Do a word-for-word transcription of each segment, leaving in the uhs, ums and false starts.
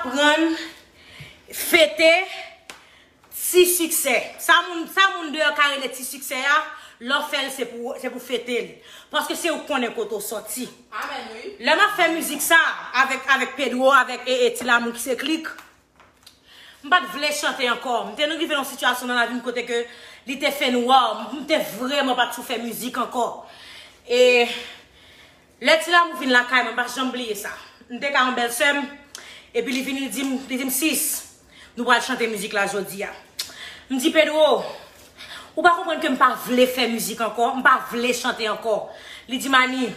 Aprann fete ti siksè. Sa moun, sa moun deyò ka rele ti siksè a, lè w fè l, se pou, se pou fete l. Paske se ou k konnen kote w sòti. Amèn, wi. Lè m ap fè mizik sa, avèk, avèk Pedro, avèk e, e, Ti Lamou ki se Klik, m pa t vle chante ankò. M te rive nan sitiyasyon nan lavi m kote ke li te fè nwa. M te vrèman pa t sou fè mizik ankò. E lè Ti Lamou vin lakay mwen, m pa janm bliye sa. M te ka yon bèl sè m, epi li vini, li di m, li di m, "Sis, nou pral chante mizik la jodi a." M di, "Pedro, ou pa konprann ke m pa vle fè mizik ankò, m pa vle chante ankò." Li di m, "Ani,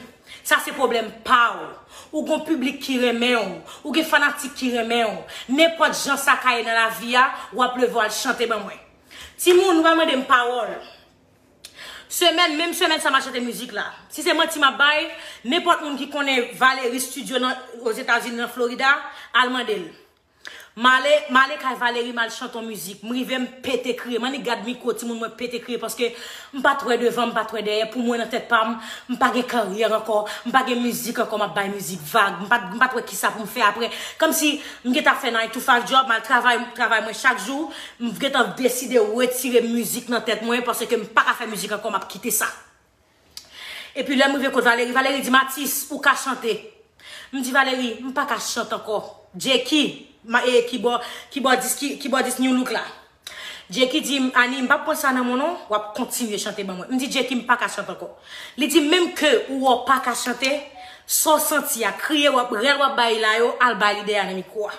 sa se pwoblèm pa w. Ou gon piblik ki renmen w, ou gen fanatik ki renmen w. Nenpòt jan sa ka ye nan lavi a, w ap leve w al chante ban mwen." Timoun, ou pa mande m pawòl. Semèn, menm semèn sa m al chante mizik la. Si se manti m ap bay, nenpòt moun ki konnen Valerie Studio nan, Ozetazini, nan Florida, al mande l. M ale, m ale kay Valerie, m al chante yon mizik. M rive, m pete kriye. M annik gad mikwo, timoun, mwen pete kriye paske m pa t wè devan, m pa t wè dèyè. Pou mwen, nan tèt pa m, m pa gen karyè ankò, m pa gen mizik ankò, m ap bay mizik vag. M pa, m pa t wè kisa pou m fè apre. Kòmsi m gentan fè nine to five job, m al travay, travay mwen chak jou. M gentan deside retire mizik nan tèt mwen paske m pa ka fè mizik ankò, m ap kite sa. Epi lè m rive kot Valerie, Valerie di m, "Atis, ou ka chante." M di, "Valerie, m pa ka chante ankò." Jackie, ma, e, kibò, kibòdis, ki, kibòdis New Look la. Jackie di m, "Ani, m p ap pran sa nan men w non, w ap kontinye chante ban mwen." M di, "Jackie, m pa ka chante ankò." Li di, "Menm ke ou wè w pa ka chante, sa w santi a, kriye w ap, rèl w ap bay la yo, al bay li dèyè nan mikwo a."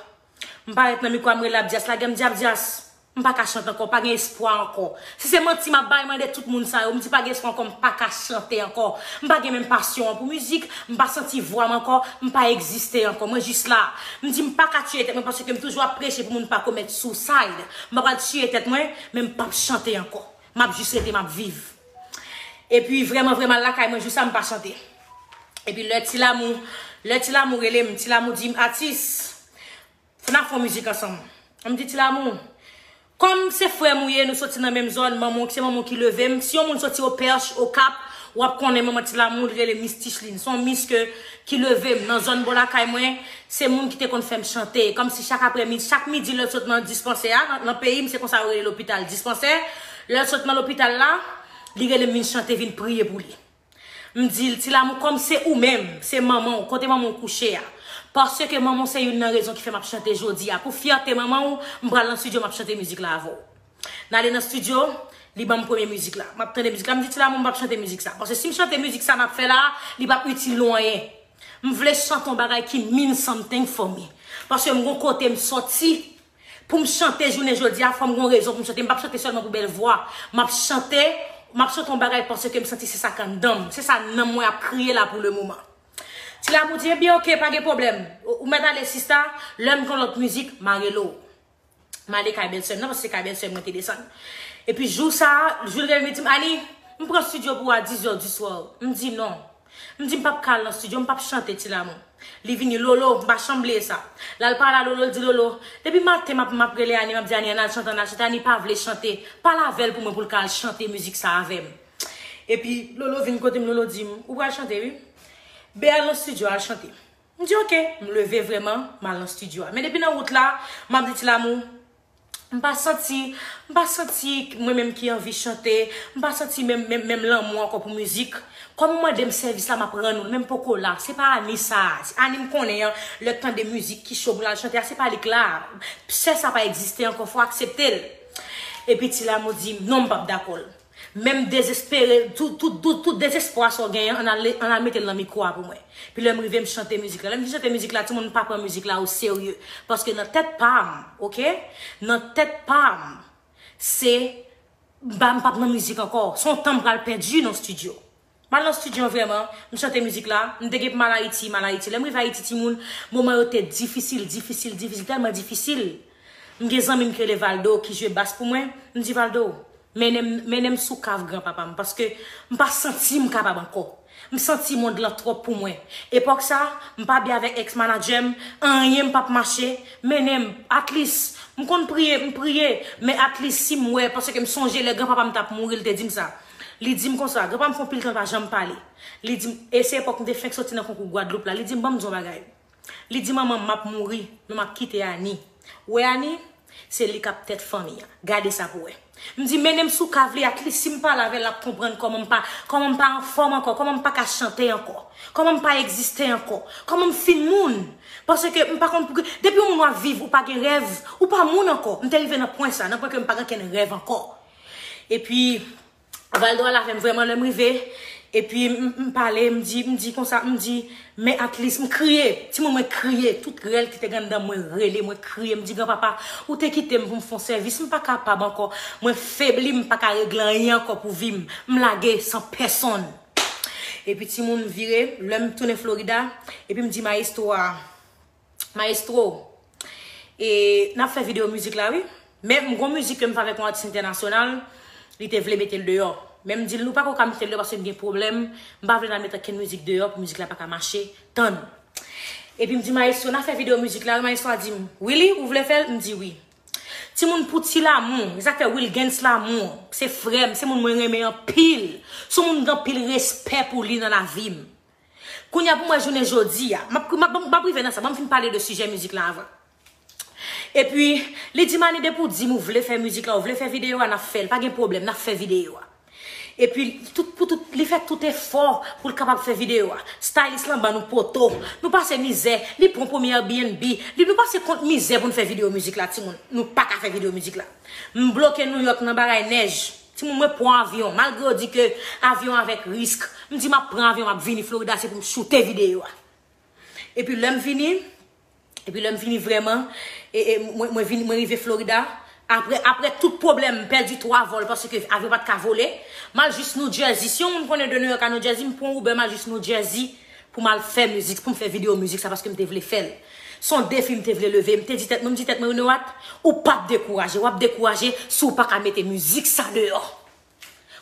M parèt nan mikwo a, m rele Abdias, lage m di, "Abdias, m pa ka chante ankò, pa gen espwa ankò." Si se manti m ap bay, mande tout moun sa yo. M di pa gen espwa ankò, m pa ka chante ankò. M pa gen menm pasyon an pou mizik, m pa santi vwa m ankò, m pa egziste ankò. Mwen jis la. M di m pa ka tiye tèt mwen paske m toujou ap preche pou moun pa komèt suicide. M pa pral tiye tèt mwen, men m p ap chante ankò. M ap jis rete, m ap viv. Epi vrèman, vrèman lakay mwen, jou sa m pa chante. Epi lè Ti Lamou, lè Ti Lamou rele m, Ti Lamou di m, "Atis, n a fè yon mizik ansanm." M di, "Ti Lamou, kòm se frè m ou ye, nou soti nan menm zòn, manman w, se manman w ki leve m. Si yon moun soti Opèch, Okap, w ap konnen manman Ti Lamou, li rele Miss Ticheline. Se yon miss ke, ki leve m nan zòn bò lakay mwen, se moun ki te konn fè m chante. Kòmsi chak aprèmidi, chak midi, lè l sot nan dispansè a, nan, nan peyi m, se konsa yo rele lopital, dispansè. Lè l sot nan lopital la, li rele m vin chante, vin priye pou li." M di l, "Ti Lamou, kòm se ou menm, se manman w, kote manman w kouche a? Paske manman w se youn nan rezon ki fè m ap chante jodi a. Pou fyète manman w, m pral nan estidyo, m ap chante mizik la avè w." N ale nan estidyo, li ban m premye mizik la. M ap tande mizik la, m di, "Ti Lamou, m p ap chante mizik sa. Paske si m chante mizik sa m ap fè la a, li p ap itil nou anyen. M vle chante yon bagay ki mean something for me. Paske m gon kote m sòti." Pou m chante jounen jodi a, fò m gon rezon pou m chante. M p ap chante sèlman pou bèl vwa. M ap chante, m ap chante yon bagay paske m santi se sa k anndan m. Se sa nanm mwen ap kriye la pou le moman. Ti Lamou di, "Ebyen, oke, pa gen pwoblèm. Ou, ou mèt ale, sista, lè m gen lòt mizik, m a rele w." M ale kay bèlsè m nan, paske se kay bèlsè m mwen te desann. Epi jou sa a, jou l rele m, li di m, "Ani, m pran estidyo pou w a dizè di swa." M di, "Non." M di, "M p ap ka al nan estidyo, m p ap chante, Ti Lamou." Li vini, "Lolo," m pa janm bliye sa. L al pale a Lolo, l di, "Lolo, depi maten m ap, m ap rele Ani, m ap di Ani, ann al chante, ann al chante, Ani pa vle chante. Pale avè l pou mwen pou l ka al chante mizik sa avè m." Epi Lolo vin kote m, Lolo di m, "Ou pral chante, wi. Ben al nan estidyo, al chante." M di, "Oke." M leve vrèman, m al nan estidyo a. Men depi nan wout la, m ap di, "Ti Lamou, m pa santi, m pa santi mwen menm ki anvi chante, m pa santi menm, menm, menm lanmou ankò pou mizik. Kòm ou mande m sèvis la, m ap rann ou l, men m poko la. Se pa Ani sa a. Ani m konnen an, lè l tande mizik ki cho pou l al chante a, se pa li k la. Sè sa pa egziste ankò, fò w aksepte l." Epi Ti Lamou di, "Non, m p ap dakò l. Men m dezespere, tout, tout, tout, tout dezespwa sa w genyen an, ann al, ann al mete l nan mikwo a pou mwen." Epi lè m rive, m chante mizik la. Lè m fin chante mizik la, timoun, m pa pran mizik la o serye. Paske nan tèt pa m, oke? Nan tèt pa m, se, m pa, m p ap nan mizik ankò. Se yon tan m pral pèdi nan estidyo. M al nan estidyo an vrèman, m chante mizik la, m te gen pou m al Ayiti, m al Ayiti. Lè m rive Ayiti, timoun, moman yo te difisil, difisil, difisil, tèlman difisil. M gen zanmi m ki rele Valdo, ki jwe bas pou mwen. M di, "Valdo, mennen m, mennen m sou kav granpapa m, paske m pa santi m kapab ankò. M santi mond lan twòp pou mwen." Epòk sa, m pa byen avèk ex manager m, anyen m p ap mache. Mennen m, at least, m konn priye, m priye, men at least si m wè, paske m sonje lè granpapa m t ap mouri, l te di m sa. Li di m konsa, granpapa m fè yon pil tan l pa janm pale. Li di m, e se epòk m te fenk soti nan konkou Gwadloup la, li di m, "Ban m di w yon bagay. Li di, "Manman, m ap mouri, nou m ap kite Ani." Ou wè Ani? Se li k ap tèt fanmi an. Gade sa pou wè. M di, "Mennen m sou kav li, at least si m pale avè l, l ap konprann kòman m pa, kòman m pa anfòm ankò, kòman m pa ka chante ankò, kòman m pa egziste ankò, kòman m fin moun." Paske m pa konn pou ki, depi yon moun w ap viv, ou pa gen rèv, ou pa moun ankò. M te rive nan pwen sa, nan pwen ke m pa gen kenn rèv ankò. Epi, Valdo al avè m vrèman lè m rive. Epi m, m pale, m di, m di konsa, m di, "Men at least," m kriye. Timoun, mwen kriye. Tout rèl ki te gen anndan mwen rele, mwen kriye. M di, "Granpapa, ou te kite m pou m fè yon sèvis. M pa kapab ankò. Mwen febli, m pa ka regle anyen ankò pou vi m. M lage san pèsonn." Epi timoun vire, lè m tounen Florida, epi m di maestro a, "Maestro, e, n ap fè videyo mizik la, wi. Men m gon mizik ke m fè avèk yon atis entènasyonal, li te vle mete l deyò. Men m di l, 'Nou pa ko ka mete l deyò paske m gen pwoblèm. M pa vle n al mete okenn mizik deyò pou mizik la pa ka mache. Tann.'" Epi m di maestro, "N ap fè videyo mizik la, wi." Maestro a di m, "Willy, ou vle fè l?" M di, "Wi." Timoun, pou Ti Lamour, e sa k fè Wilgens Lamour, se frè m, se moun mwen renmen anpil. Se yon moun m gen anpil respè pou li nan lavi m. Kounye a pou mwen jounen jodi a, m ap, m ap, m ap rive nan sa, ban m fin pale de sijè mizik la avan. Epi, li di m, "Ani, depi w di m ou vle fè mizik la, ou vle fè videyo a, n ap fè l, pa gen pwoblèm, n ap fè videyo a." Epi, tout, pou tout, li fè tout efò pou l kapab fè videyo a. Stylist lan ban nou poto, nou pase mizè, li pran premye Airbnb, li, nou pase kont mizè pou n fè videyo mizik la, timoun. Nou pa ka fè videyo mizik la. M bloke Nouyòk nan bagay nèj. Timoun, mwen pran avyon, malgre yo di ke avyon avèk risk. M di, "M ap pran avyon, m ap vini Florida, se pou m choute videyo a." Epi lè m vini, epi lè m vini vrèman, e, e, mwen, mwen vini, mwen rive Florida. Apre, apre tout pwoblèm, m pèdi twa vòl paske avyon pa t ka vole. M al jis New Jersey. Si yon moun konnen de Nouyòk a New Jersey, m pran Uber, m al jis New Jersey pou m al fè mizik, pou m fè videyo mizik sa paske m te vle fè l. Se yon defi m te vle leve. M te di tèt mwen, m di tèt mwen, "You know what? Ou p ap dekouraje, w ap dekouraje si w pa ka mete mizik sa deyò."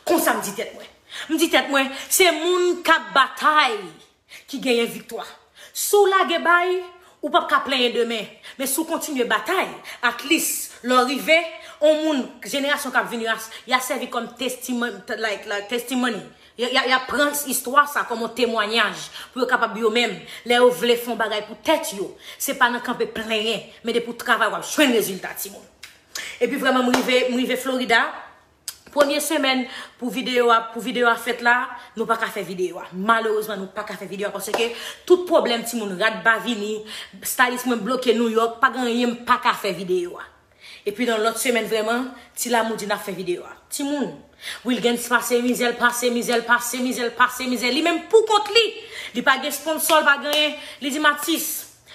Konsa m di tèt mwen. M di tèt mwen, "Se moun k ap batay ki genyen viktwa." Si w lage bay, ou p ap ka plenyen demen. Men si w kontinye batay, at least, lè w rive, yon moun, jenerasyon k ap vini a, y a sèvi kòm testimony, like, like, testimony. Y a, y a, y a pran istwa sa kòm yon temwayaj pou yo kapab yo menm, lè yo vle fè yon bagay pou tèt yo, se pa nan kanpe plenyen, men depi w travay, w ap jwenn rezilta, timoun. Epi vrèman, m rive, m rive Florida. Premye semèn pou videyo a, pou videyo a fèt la, nou pa ka fè videyo a. Malerezman, nou pa ka fè videyo a paske tout pwoblèm timoun, rad pa vini, stylist mwen bloke Nouyòk, pa gen anyen, m pa ka fè videyo a. Epi nan lòt semèn vrèman, Ti Lamour di n ap fè videyo a. Timoun, Wilgens pase mizè, l pase mizè, l pase mizè, l pase mizè. Li menm pou kont li. Li pa gen sponsò, l pa gen anyen. Li di m, "Atis,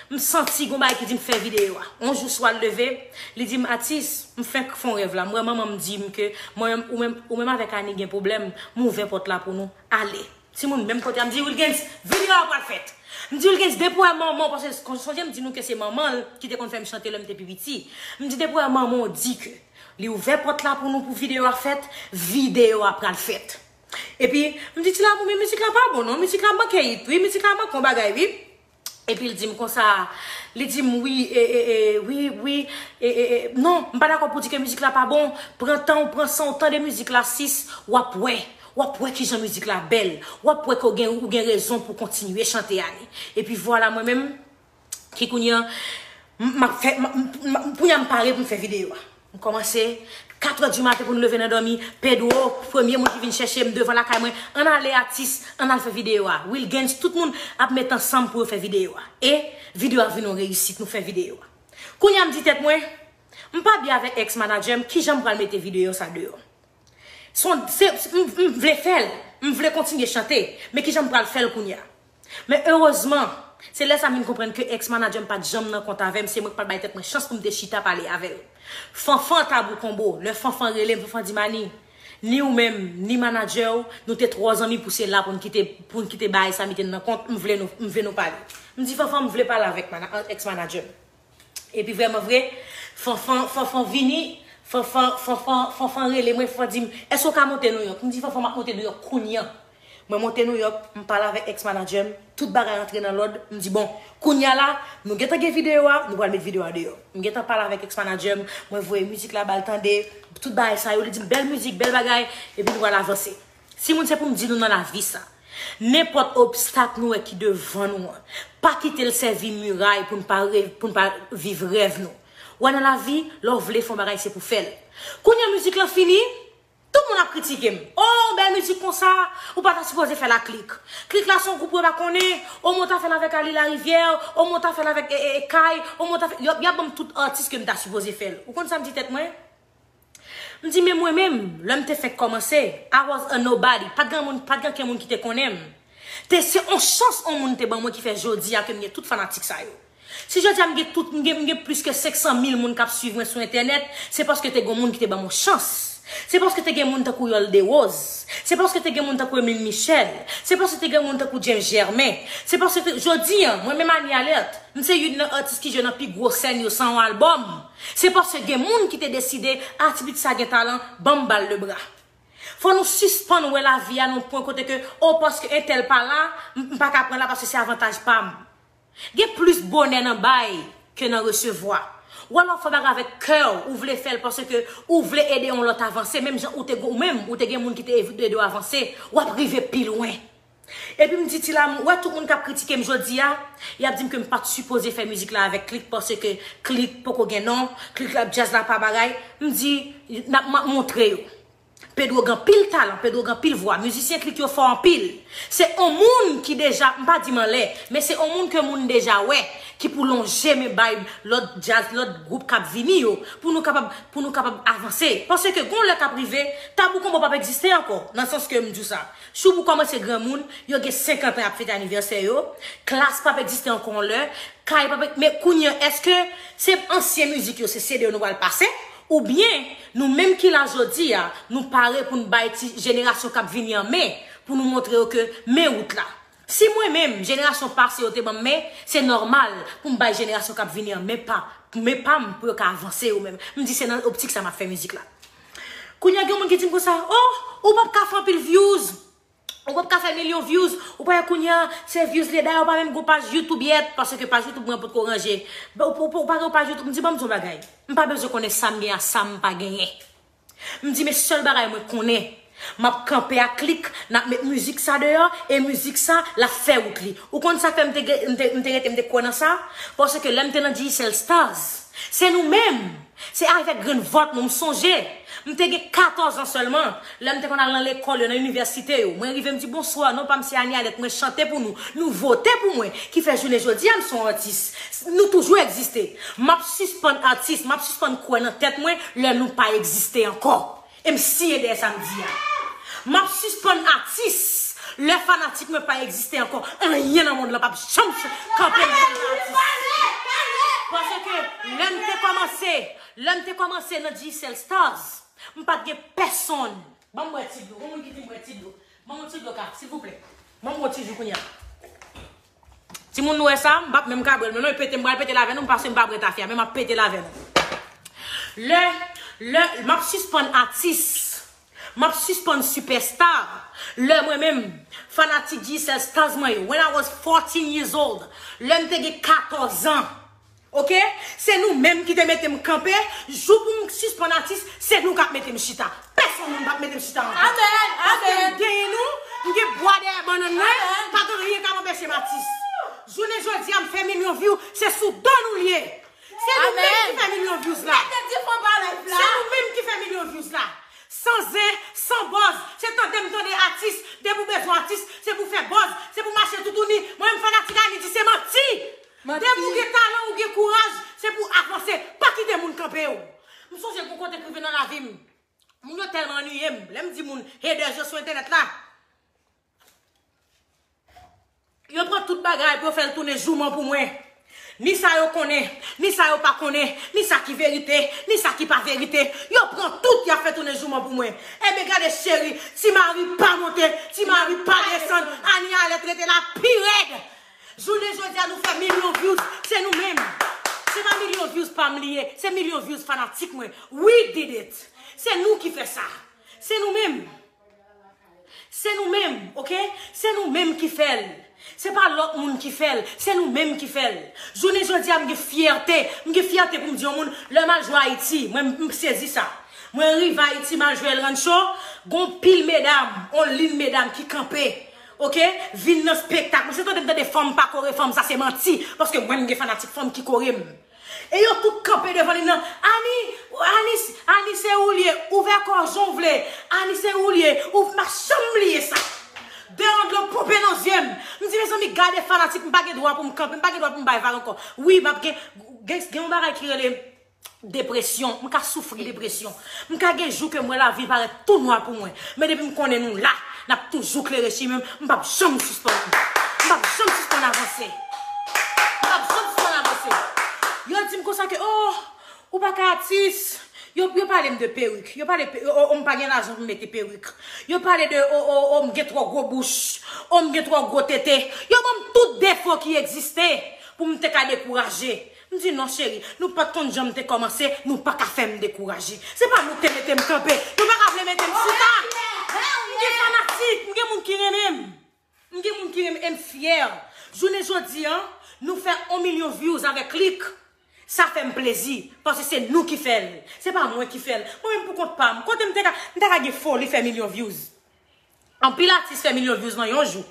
m santi gon bagay ki di m fè videyo a." Yon jou swa l leve, li di m, "Atis, m fenk fè yon rèv la. M wè manman m di m ke mwen, ou menm, ou menm avèk Ani gen pwoblèm, m ouvè pòt la pou nou. Ale." Timoun, menm kote a, m di, "Wilgens, videyo a pral fèt." M di, "Wilgens, depi w wè manman w," paske kon, sonje m di nou ke se manman l ki te konn fè m chante lè m te pi piti. M di, "Depi w wè manman w di ke li ouvè pòt la pou nou pou videyo a fèt, videyo a pral fèt." Epi, m di, "Ti Lamour, men mizik la pa bon non, mizik la manke hit, wi, mizik la manke yon bagay, wi." Epi l di m konsa, li di m, "Wi, e, e, e, wi, wi, e, e, e, non, m pa dakò pou di ke mizik la pa bon. Pran tan w, pran san w, tande mizik la, sis, w ap wè, w ap wè kijan mizik la bèl, w ap wè ke w gen, ou gen rezon pou w kontinye chante, Ani." Epi vwala mwen menm, ki kounye a, m, m ap fè, m, m, m, kounye a m pare pou m fè videyo a. M kòmanse, katrè di maten pou n leve nan dòmi, Pedro, premye moun ki vin chèche m devan lakay mwen, "Ann ale atis, ann al fè videyo a." Wilgens, tout moun ap met ansanm pou yo fè videyo a. E videyo a vin yon reyisit, nou fè videyo a. Kounye a m di tèt mwen, "M pa byen avèk ex manager m, kijan m pral mete videyo sa deyò?" Se yon, se, se, m, m vle fè l, m vle kontinye chante, men kijan m pral fè l kounye a? Men erezman, se lè sa m vin konprann ke ex manager m pa t janm nan kont avè m, se mwen k pa t bay tèt mwen chans pou m te chita pale avè l. Fanfan Tabou Konbo, lè Fanfan rele m, Fanfan di m, "Ani, ni ou menm, ni manager w, nou te twò zanmi pou se la pou n kite, pou n kite bagay sa mete n nan kont, m vle nou, m vle nou pale." M di, "Fanfan, m vle pale avèk mana-, ex manager m." Epi vrèman vre, Fanfan, Fanfan vini, Fanfan, Fanfan, Fanfan rele mwen, Fanfan di m, "Èske w ka monte Nouyòk?" M di, "Fanfan, m ap monte Nouyòk kounye a." Mwen monte Nouyòk, m pale avèk ex manager m, tout bagay antre nan lòd, m di, "Bon, kounye a la, nou gentan gen videyo a, nou pral met videyo a deyò." M gentan pale avèk ex manager m, mwen voye mizik la ba l tande, tout bagay sa yo, li di m, "Bèl mizik, bèl bagay, epi nou pral avanse." Timoun, se pou m di nou nan lavi sa. Nenpòt obstak nou wè ki devan nou an, pa kite l sèvi miray pou n pa rev-, pou n pa viv rèv nou. Ou wè nan lavi, lè w vle fè yon bagay, se pou fè l. Kounye a mizik lan fini, tout moun ap kritike m. Oh, bèl mizik konsa, ou pa ta sipoze fè l ak Klik. Klik la se yon gwoup yo pa konnen. Oh, men w ta fè l avèk Ali Larivière, oh, men w ta fè l avèk e, e, e, Kay, oh, men w ta fè, y ap, y ap ban m tout atis ke m ta sipoze fè l. Ou konn sa m di tèt mwen? M di, men mwen menm, lè m te fèk kòmanse, I was a nobody. Pa t gen moun, pa t gen ankenn moun ki te konnen m. Te, se yon chans yon moun te ban mwen ki fè jodi a ke m gen tout fanatik sa yo. Si jodi a m gen tout, m gen, m gen plis ke senk san mil moun k ap swiv mwen sou entènèt, se paske te gen moun ki te ban mwen chans. Se paske te gen moun tankou Yolde Rose. Se paske te gen moun tankou Emile Michel. Se paske te gen moun tankou James Germain. Se paske te, jodi a, mwen menm Anie Alerte, m se youn nan atis ki jwe nan pi gwo sèn yo san yon albòm. Se paske gen moun ki te deside, "Ah, ti pitit sa gen talan, ban m ba l lebra." Fò nou sispann wè lavi a nan yon pwen kote ke, "Oh, paske entèl pa la, m, m pa ka pran la paske se avantaj pa m." Gen plis bonè nan bay ke nan resevwa. Ou alò fè bagay avèk kè w, ou vle fè l paske ou vle ede yon lòt avanse, menm jan ou te, ou menm, ou te gen moun ki te ede w avanse, w ap rive pi lwen. Epi m di ti lamou, ou wè tout moun k ap kritike m jodi a, y ap di m ke m pa t sipoze fè mizik la avèk Klik paske Klik poko gen non, Klik la djaz la pa bagay. M di, n ap, m ap montre yo. Pedro gen anpil talan, Pedro gen anpil vwa. Mizisyen Klik yo fò anpil. Se on moun ki deja, m pa di m anlè, men se on moun ke moun deja wè, ki pou lonje men bay lòt djaz, lòt gwoup k ap vini yo, pou nou kapab, pou nou kapab avanse. Paske gon lè k ap rive, Tabou Konbo p ap egziste ankò, nan sans ke m di w sa. Chou pou kòmanse granmoun, yo gen senkant an y ap fete anivèsè yo, Klass p ap egziste ankò on lè, Kay p ap e-, men kounye a, èske se ansyen mizik yo, se C D yo nou pral pase? Oubyen, nou menm ki la jodi a, nou pare pou n bay ti jenerasyon k ap vini an men, pou nou montre yo ke men wout la. Si mwen menm, jenerasyon pase yo te ban m men, se nòmal pou m bay jenerasyon k ap vini an men pa, men pa m pou yo ka avanse yo menm. M di se nan optik sa m ap fè mizik la. Kounye a gen moun ki di m konsa, "Oh, ou p ap ka fè anpil views. Ou p ap ka fè milyon views. Ou pa wè kounye a, se views li ye. Dayè, ou pa menm gon paj YouTube yèt, paske paj YouTube mwen potko ranje. Ou, ou, ou pa gen paj YouTube." M di, "Ban m di yon bagay. M pa bezwen konnen sa m gen a sa m pa genyen." M di, "Men sèl bagay mwen konnen, m ap kanpe ak Klik, n ap met mizik sa deyò, e mizik sa, l ap fè wout li." Ou konn sa k fè m te, m te, m te rete, m te kwè nan sa? Paske lè m te nan Digicel Stars, se nou menm, se avèk grenn vòt nou, m sonje. M te gen katòz an sèlman. Lè m te konn al nan lekòl yo, nan inivèsite yo, mwen rive m di, "Bonswa, non pa m se Anie Alerte, mwen chante pou nou. Nou vote pou mwen." Ki fè jounen jodi a, m se yon atis. Nou toujou egziste. M ap sispann atis, m ap sispann kwè nan tèt mwen lè nou pa egziste ankò. E m siyen dèyè sa m di a. M ap sispann atis lè fanatik mwen pa egziste ankò. Anyen nan mond lan p ap janm ch-, kanpe m kòm atis. Paske lè m te kòmanse, lè m te kòmanse nan Digicel Stars, m pa t gen pèsonn. Ban m bwè ti dlo. Gon moun ki di m bwè ti dlo. Ban m yon ti dlo ka, silvouplè. Ban m yon ti jou kounye a. Timoun, nou wè sa? M p ap menm ka bwè l, men non, e pete, m pral pete l avè nou, paske m pa bwè tafya, men m ap pete l avè nou. Lè, lè, m ap sispann atis, m ap sispann sipèsta, lè mwen menm, fanatik Digicel Stars mwen yo, when I was fourteen years old, lè m te gen katòz an, oke? Se nou menm ki te mete m kanpe, jou pou m sispann atis, se nou k ap mete m chita. Pèsonn moun p ap mete m chita ankò. Amèn, paske m amèn. Genyen nou, m gen bwa dèyè bannann mwen, amèn. Pa gen anyen k ap anpeche m atis. Jounen jodi a, m fè milyon view, se sou do nou l ye. Se nou menm ki fè milyon views la. Mete difon pa live la. Se nou menm ki fè milyon views la. San zen, san buzz, se tande m tande atis, depi w bezwen atis, se pou fè buzz, se pou mache toutouni. Mwen menm fanatik Anie di se manti. Manti. Depi w gen talan, ou gen kouraj, se pou avanse, pa kite moun kanpe w. M sonje gon kote k rive nan lavi m. Moun yo tèlman annuiye m. Lè m di moun, haters yo sou entènèt la. Yo pran tout bagay pou yo fè l tounen jouman pou mwen. Ni sa yo konnen, ni sa yo pa konnen, ni sa ki verite, ni sa ki pa verite. Yo pran tout, y ap fè tounen jouman pou mwen. Enben gade cheri, Ti Mari pa monte, Ti Mari pa desann, Anie Alerte rete la pi rèd. Jounen jodi a nou fè milyon views, se nou menm. Se pa milyon views pa m li ye, se milyon views fanatik mwen. We did it. Se nou ki fè sa. Se nou menm. Se nou menm, oke? Se nou menm ki fè l. Se pa lòt moun ki fè l, se nou menm ki fè l. Jounen jodi a, m gen fyète, m gen fyète pou m di yon moun, lè m al jwe Ayiti, mwen, m sezi sa. Mwen rive Ayiti, m al jwe El Rancho, gon pil medam, on liy medam ki kanpe. Ok? Vin nan spektak. Mwen se tande m tande fanm pa kore fanm, sa se manti. Paske mwen m gen fanatik fanm ki kore m. E yo tout kanpe devan li nan, Ani, Ani, Ani se ou l ye, ouvè kò w jan w vle. Ani se ou l ye, ou m pa janm bliye sa. De yon dlo ponpe nan zye m. M di, mezanmi, gade fanatik, m pa gen dwa pou m kanpe, m pa gen dwa pou m bay vag ankò. Wi, m ap gen, gen, gen yon bagay ki rele depresyon. M ka soufri depresyon. M ka gen jou ke m wè lavi parèt tou nwa pou mwen. Men depi m konnen nou la, n ap toujou klere chimen m. M p ap janm sispann. M p ap janm sispann avanse. M p ap janm sispann avanse. Yo di m konsa ke, oh, ou pa ka atis. Yo, yo pale m de perik. Yo pale, pe- o, o, m pa gen lajan pou m mete perik. Yo pale de, o, o, o, m gen twò gwo bouch. O, m gen twò gwo tete. Yo ban m tout defo ki egziste pou m te ka dekouraje. M di, non, cheri, nou pa t konn jan m te kòmanse, nou pa ka fè m dekouraje. Se pa nou k te mete m kanpe. Nou pa ka vle mete m chita. M gen fanatik, m gen moun ki renmen m. M gen moun ki renmen m, e m fyè. Jounen jodi a, nou fè yon milyon views avèk klik. Sa fè m plezi, paske se nou ki fè l. Se pa mwen ki fè l. Mwen menm pou kont pa m. Kote m te ka, m te ka gen foli fè milyon views. Anpil atis fè milyon views nan yon jou.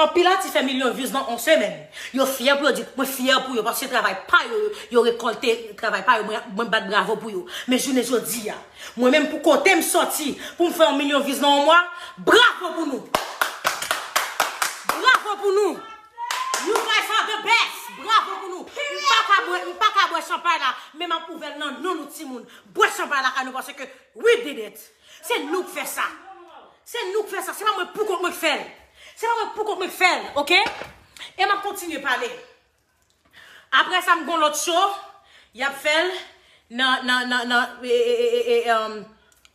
Anpil atis fè milyon views nan yon semèn. Yo fyè pou yo di, mwen fyè pou yo, paske se travay pa yo, yo rekòlte travay pa yo, mwen, mwen bat bravo pou yo. Men jounen jodi a, mwen menm pou kote m sòti, pou m fè yon milyon views nan yon mwa, bravo pou nou. Bravo pou nou. You guys are the best. Bravo pou nou. M pa ka bwè, m pa ka bwè chanpay la, men m ap ouvè l nan non nou timoun. Bwè chanpay la kay nou, paske we did it. Se nou k fè sa. Se nou k fè sa. Se pa mwen pou kont mwen k fè l. Se pa mwen pou kont mwen k fè l, ok? E m ap kontinye pale. Apre sa, m gon lòt cho, y ap fè l nan, nan, nan, nan, e, e, e, e, e, um,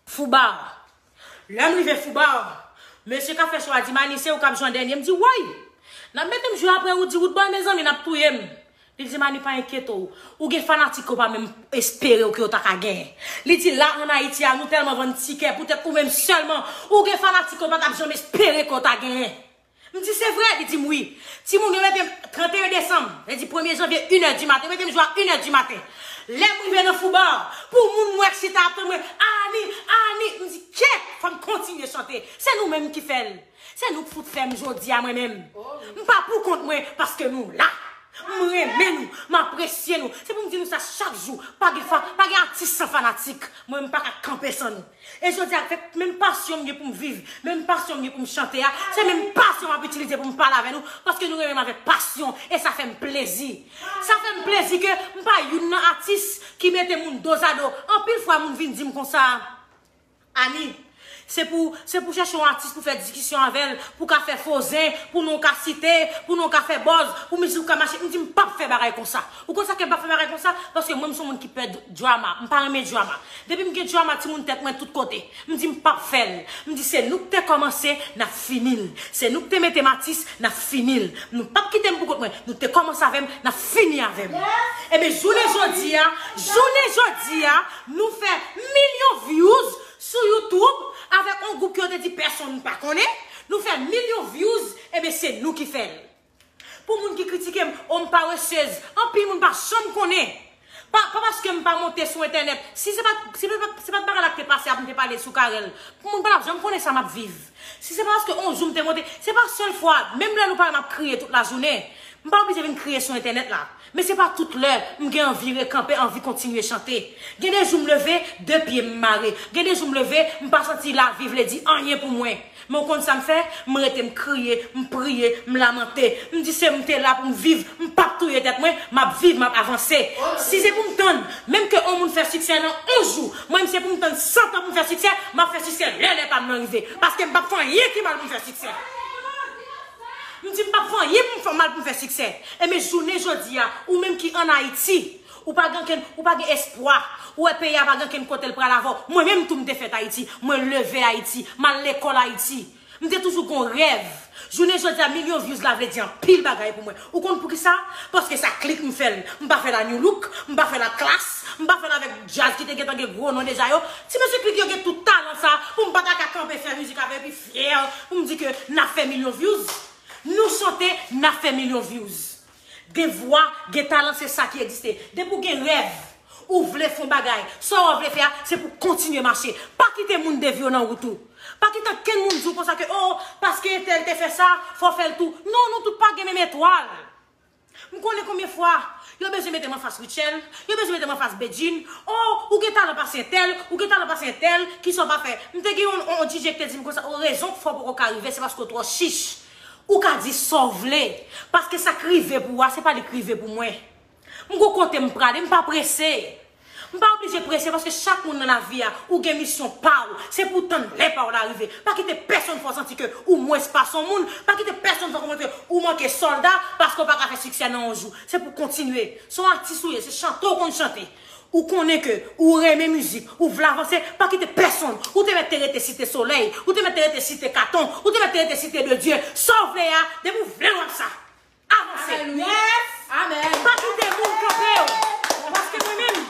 Fouba. Lè m rive Fouba, mesye k ap fè cho a di m, Ani, se ou k ap jwe an dènye. M di, woy! N ap mete m jwe apre ou di, Woodboy, mezanmi, n ap touye m. Li di m, Ani, pa enkyete w. Ou gen fanatik ke w pa menm espere w ke w ta ka genyen. Li di, la, ann Ayiti a, nou tèlman vann tikè, poutèt ou menm sèlman, ou gen fanatik ke w pa t ap janm espere ke w ta genyen. M di, se vre? Li di m, wi. Timoun, yo mete m trannteyen desanm, vle di premye janvye, inè di maten, yo mete m jwe a inè di maten. Lè m rive nan Fouba, pou moun m wè k chita ap tann mwen, Ani, Ani, m di, kèt, fò m kontinye chante. Se nou menm ki fè l. Se nou k fout fè m jodi a mwen menm. M pa pou kont mwen, paske nou la. M renmen nou, m apresye nou. Se pou m di nou sa chak jou. Pa gen fa, pa gen atis san fanatik. Mwen, m pa ka kanpe san nou. E jodi a, avèk menm pasyon m gen pou m viv, menm pasyon m gen pou m chante a, se menm pasyon m ap itilize pou m pale avè nou, paske nou renmen m avèk pasyon, e sa fè m plezi. Sa fè m plezi ke m pa youn nan atis ki mete moun dozado. Anpil fwa, moun vin di m konsa, Ani, se pou, se pou chèche yon atis pou fè diskisyon avè l, pou ka fè fo zen, pou non ka site, pou non ka fè buzz, pou mizik ou ka mache. M di m p ap fè bagay konsa. Ou konn sa ke m p ap fè bagay konsa? Paske mwen, m se yon moun ki pè d- drama. M pa renmen drama. Depi m gen drama, timoun tèt mwen tout kote. M di m p ap fè l. M di se nou k te kòmanse, n ap fini l. Se nou k te mete m atis, n ap fini l. Nou p ap kite m pou kont mwen. Nou te kòmanse avè m, n ap fini avè m. Ebyen, jounen jodi a, jounen jodi a, nou fè milyon views sou YouTube avèk yon gwoup ke yo te di pèsonn pa konnen. Nou fè milyon views, ebyen, se nou ki fè l. Pou moun ki kritike m, o, m paresez, anpil moun pa janm konnen. Pa, pa paske m pa monte sou entènèt. Si se pa, si se pa, se pa t bagay la k te pase ap m te pale sou Carel, pou moun pa t ap janm konnen sa m ap viv. Si se pa paske on jou m te monte, se pa sèl fwa, menm lè nou pa wè m ap kriye tout lajounen, m pa oblije vin kriye sou entènèt la. Men se pa tout lè m gen anvi rekanpe, anvi kontinye chante. Gen de jou m leve, de pye m mare. Gen de jou m leve, m pa santi lavi vle di anyen pou mwen. Men w konn sa m fè? M rete, m kriye, m priye, m lamante. M di se m te la pou m viv, m p ap touye tèt mwen, m ap viv, m ap avanse. Si se pou m tann, menm ke on moun fè siksè nan on jou, mwen menm se pou m tann san tan pou m fè siksè, m ap fè siksè lè lè pa m nan rive. Paske m p ap fè anyen ki mal pou m fè siksè. M di m p ap fè anyen pou m fè mal pou m fè siksè. Ebyen, jounen jodi a, ou menm ki ann Ayiti, ou pa gen okenn, ou pa gen espwa. Ou wè peyi a pa gen okenn kote l pral avè w. Mwen menm tou m te fèt Ayiti. Mwen leve Ayiti. M al lekòl Ayiti. M te toujou gon rèv. Jounen jodi a, milyon views la vle di anpil bagay pou mwen. Ou konn poukisa? Paske sa klik m fè l. M pa fè l a New Look, m pa fè l a Klass, m pa fè l avèk djaz ki te gentan gen gwo non deja yo. Ti mesye klik yo gen tout talan sa pou m pa ta ka kanpe fè mizik avè epi fyè pou m di ke n ap fè milyon views. Nou chante, n ap fè milyon views. Gen vwa, gen talan, se sa ki egziste. Depi w gen rèv, ou vle fè yon bagay, sa w vle fè a, se pou w kontinye mache. Pa kite moun devye w nan wout ou. Pa kite ankenn moun di w konsa ke, oh, paske entèl te fè sa, fò w fè l tou. Non, nou tout pa gen menm etwal. M konnen konbyen fwa yo bezwen mete m anfas Rutshelle, yo bezwen mete m anfas Bedjine. Oh, ou gen talan pase entèl, ou gen talan pase entèl, kisa w pa fè? M te gen yon, yon, yon D J ki te di m konsa, oh, rezon k fè w poko ka rive, se paske w twò chich. Ou ka di sa w vle, paske sa k rive pou ou a, se pa li k rive pou mwen. M gon kote m prale, m pa prese. M pa oblije prese paske chak moun nan lavi a, ou gen misyon pa w. Se pou w tann lè pa w la rive. Pa kite pèsonn fè w santi ke ou mwens pase yon moun. Pa kite pèsonn fè w konprann ke ou manke sòlda paske w pa ka fè siksè nan yon jou. Se pou w kontinye. Se yon atis ou ye, se chante w konn chante. Ou konnen ke ou renmen mizik, ou vle avanse, pa kite pèsonn. Ou te mèt te rete Site Solèy, ou te mèt te rete Site Katon, ou te mèt te rete Site de Dye. Sa w vle a, depi w vle w ap sa. Avanse. Amen. Yes. Amen. Pa kite moun kanpe w. Paske mwen menm,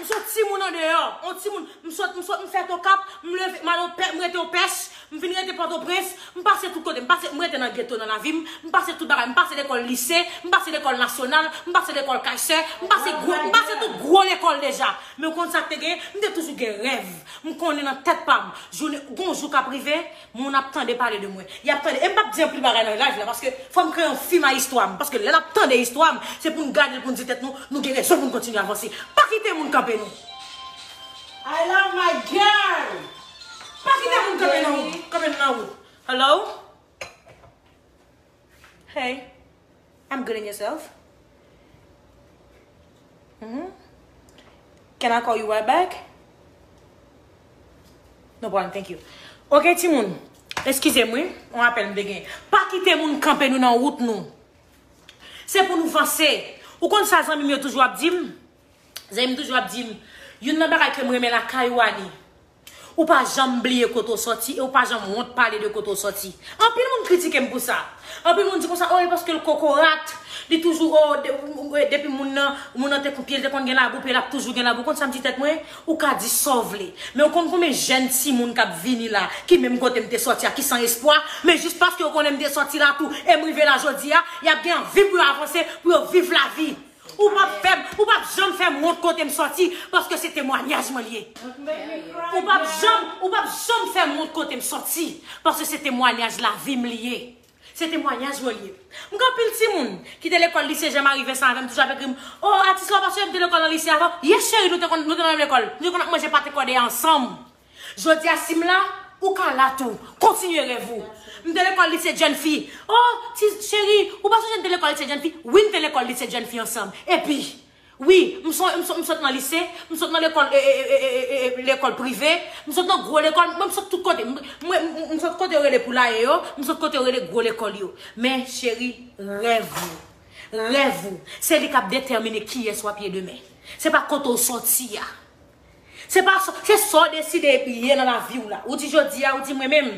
m se yon timoun andeyò. Yon timoun, m sot, m sot, m fèt Okap, m leve, m al Opè-, m rete Opèch, m vin rete Pòtoprens, m pase tout kote, m pase, m rete nan geto nan lavi m, m pase tout bagay, m pase lekòl lise, m pase lekòl nasyonal, m pase lekòl Kayser, m pase gwo, m pase tout gwo lekòl deja. Men w konn sa k te gen, m te toujou gen rèv. M konnen nan tèt pa m, jounen, gon jou k ap rive, moun ap tande pale de mwen. Y ap tande. E m p ap di anpil bagay nan live la, paske fò m kreye yon fim a istwa m. Paske lè n ap tande istwa m, se pou n gade l, pou n di tèt nou, nou gen rezon pou n kontinye avanse. Pa kite moun kanpe nou. I love my girl. Pa kite moun kanpe nan wout. Kanpe nou nan wout. Hello? Hey, I'm good, and yourself? Mm-hmm. Can I call you right back? No problem, thank you. Ok, timoun, eskize m, wi, yon apèl m te gen. Pa kite moun kanpe nou nan wout nou. Se pou nou vanse. Ou konn sa zanmi m yo toujou ap di m? Zanmi m toujou ap di m, youn nan bagay ke m renmen lakay ou, Ani, ou pa janm bliye kote w sòti e ou pa janm wont pale de kote w sòti. Anpil moun kritike m pou sa. Anpil moun di konsa, oh, e paske l kokorat, li toujou, oh, de-, depi moun nan, moun nan te kon pye, l te konn gen labou, pye l ap toujou gen labou. Konn sa m di tèt mwen, ou ka di sa w vle. Men ou konn konbyen jèn timoun k ap vini la, ki menm kote m te sòti a, ki san espwa, men jis paske yo konnen m te sòti la tou, e m rive la jodi a, y ap gen anvi pou yo avanse, pou yo viv lavi. Ou p ap fè m, ou p ap janm fè m wont kote m sòti, paske se temwanyaj mwen l ye. Ou p ap janm, ou p ap janm fè m wont kote m sòti, paske se temwanyaj lavi m li ye. Se temwanyaj mwen l ye. M gen anpil timoun ki te lekòl lise Jean Marie Vincent avè m, toujou ap ekri m, oh, atis la, paske m te lekòl nan lise avan. Yes, cheri, nou te konn, nou te nan menm lekòl. Nou te konn ap manje pate kòde a ansanm. Jodi a, si m la, ou ka la tou. Kontinye rèv ou. M te lekòl lise jèn fi. Oh, ti cheri, ou pa sonje n te lekòl lise jèn fi? Wi, n te lekòl lise jèn fi ansanm. Epi, wi, m son, m son, m sot nan lise, m sot nan lekòl, e, e, e, e, e, e, lekòl prive, m sot nan gwo lekòl, mwen m sot tout kote. M, mwen, m, m sot kote yo rele poulaye yo, m sot kote yo rele gwo lekòl yo. Men, cheri, rèv ou. Rèv ou. Se li k ap detèmine kiyès w ap ye demen. Se pa kote w sòti a. Se pa sa, se sa w deside epi ye nan lavi w la. Ou di jodi a, ou di mwen menm.